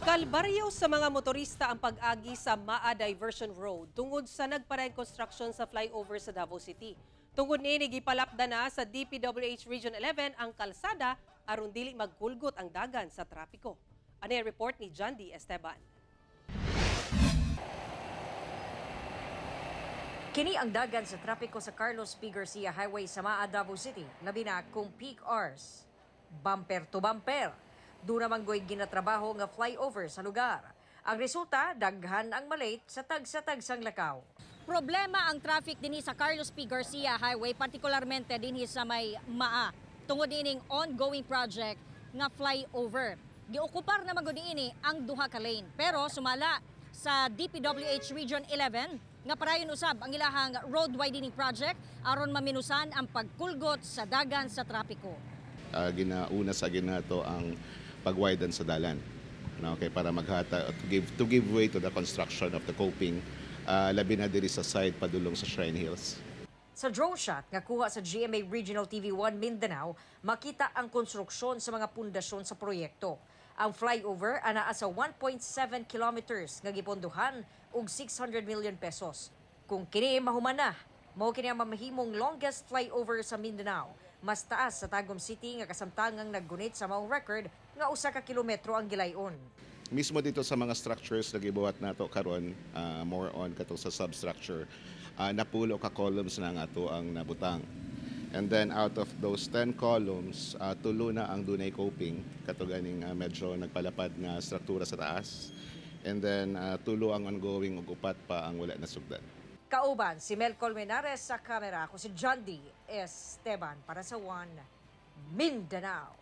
Kalbaryo sa mga motorista ang pag-agi sa Maa Diversion Road tungod sa nagparayong construction sa flyover sa Davao City. Tungod niini, gipalapda na sa DPWH Region 11 ang kalsada aron dili magkulgot ang dagan sa trapiko. Ano ang report ni John D. Esteban? Kini ang dagan sa trapiko sa Carlos P. Garcia Highway sa Maa, Davao City, labi na kung peak hours. Bumper to bumper. Doon naman goy ginatrabaho nga flyover sa lugar. Ang resulta, daghan ang malate sa tagsa-tagsang lakaw. Problema ang traffic dinhi sa Carlos P. Garcia Highway, partikularmente dinhi sa may Maa, tungod ining ongoing project nga flyover. Giokupar na magud niini ang duha ka lane. Pero sumala sa DPWH Region 11 nga parayon usab ang ilahang road widening project aron maminusan ang pagkulgot sa dagan sa trapiko. Ginauna sa ginato ang pag-widen sa dalan. No, okay, para maghata to give way to the construction of the coping, labi na diri sa side padulong sa Shrine Hills. Sa drone shot nga kuha sa GMA Regional TV 1 Mindanao, makita ang konstruksyon sa mga pundasyon sa proyekto. Ang flyover anaa sa 1.7 kilometers nga gipondohan og 600 million pesos. Kung kini mahumana, mao kini ang mamahimong longest flyover sa Mindanao. Mas taas sa Tagum City nga kasamtangang naggunit sa maong record nga 1 ka kilometro ang gilayon. Mismo dito sa mga structures na gibuhat nato karon, more on katong sa substructure, napulo ka columns na nga ato ang nabutang. And then out of those 10 columns, tulo na ang dunay coping, kato ganing medyo nagpalapad nga struktura sa taas. And then tulo ang ongoing ug upat pa ang wala nasugdan. Kauban si Mel Colmenares sa kamera, ako si John D. Esteban para sa One Mindanao.